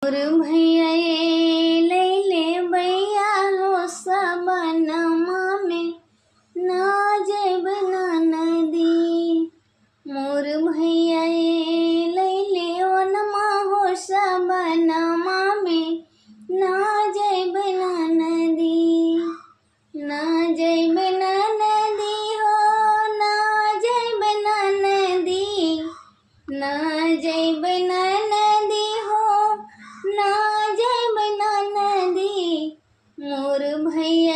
मोर भैया लैले बैया हो सबनमा में ना जैब ना नदी। मोर भैया लैले ओनमा हो सबनमा में ना जैब ना नदी। ना जैब ना नदी हो ना जैब ना नदी। ना जैब ना नदी हो ना जैब ना नदी। मोर भैया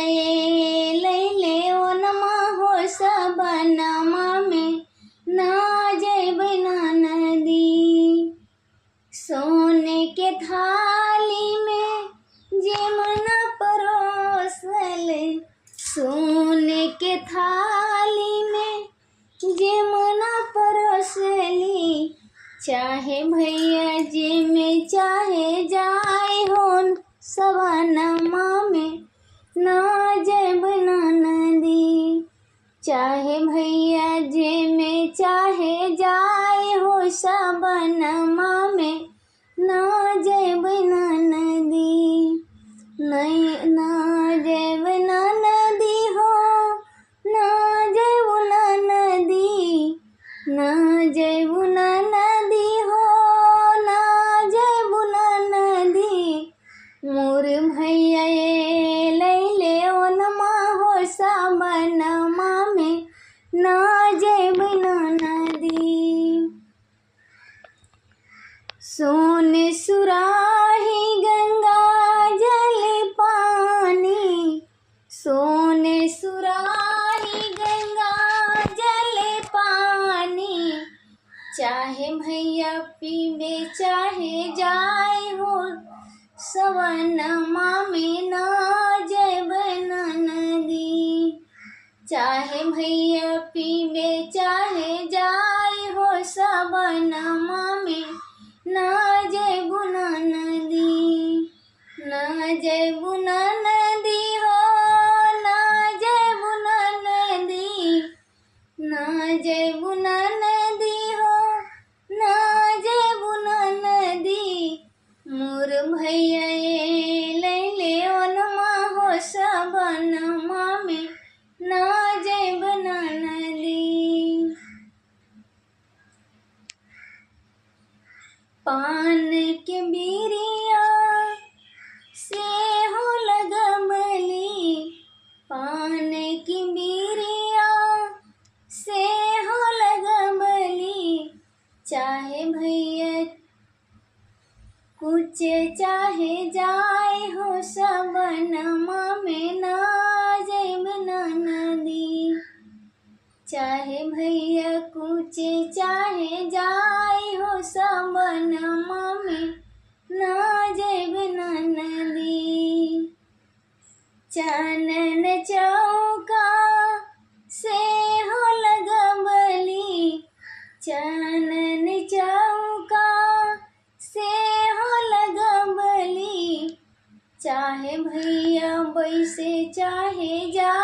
लैले ओनमा हो सबनमा में ना जैब ना नदी। सोने के थाली में जेमना परोसल, सोने के थाली में जेमना परोसली। चाहे भैया जेमे चाहे जाए हो सवनमा में ना जैब ना नदी। चाहे भैया जेमे चाहे जाए हो सबनमा में ना जैब ना नदी। नहीं ना जैब ना नदी हो ना जैब ना नदी। ना जैब ना नदी हो ना जैब ना नदी। मोर भैया लैले ओनमा हो सबनमा में ना जैब ना नदी। सोने सुराही गंगा जल पानी, सोने सुराही गंगा जल पानी। चाहे भैया पीबे चाहे जाए हो सवनमा में ना जैब ना नदी। चाहे भैया पीबे चाहे जाए हो सबनमा में ना जैब ना नदी। ना जैब ना नदी हो ना जैब ना नदी। ना जैब ना नदी हो ना जैब ना नदी। मोर भैया लैले ओनमा हो सबनमा में ना जैब ना नदी। पान के बिरिया से हो लगबली, पान की बिरिया से हो लगबली। चाहे भैया कुछ चाहे जाए हो सबनमा में ना जैब ना नदी। चाहे भैया कुछ चाहे जाए हो सबनमा में ना जैब ना नदी। चानन चौका से हो लगबली, चानन चौका से हो लगबली। चाहे भैया बैसे चाहे जाए